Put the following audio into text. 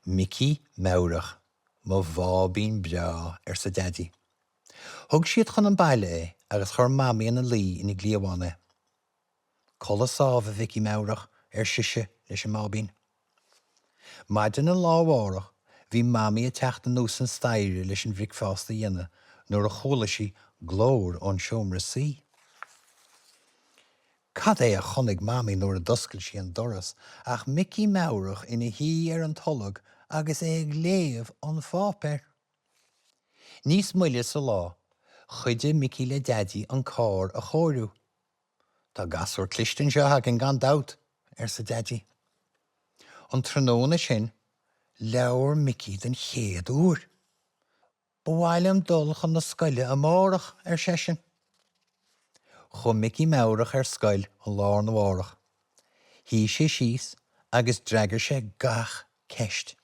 Micí Meabhrach, mo bháibín breá, arsa Daidí. Thug siad chun an baile é agus chuir Mamaí ina luí ina gcliabhán é. Codladh sámh, a Mhicí Meabhrach, ar sise leis an mbáibín. Maidin an lá amárach bhí Mamaí ag teacht anuas an staighre leis an bhricfeasta a dhéanamh nuair a chuala sí glór ón seomra suí. Cad é a chonaic Mamaí nuair a d'oscail sí an doras ach Micí Meabhrach ina shuí ar an tolg agus é ag léamh an pháipéir. Níos moille sa lá, chuidigh Micí le Daidí an carr a chóiriú. Tá gasúr cliste anseo againn gan dabht, arsa Daidí. An tráthnóna sin, labhair Micí den chéad uair. Ba mhaith liom dul chun na scoile amárach, ar seisean. Chuaigh Micí Meabhrach ar scoil an lá arna mhárach. Shuigh sé síos agus d'fhreagair sé gach ceist.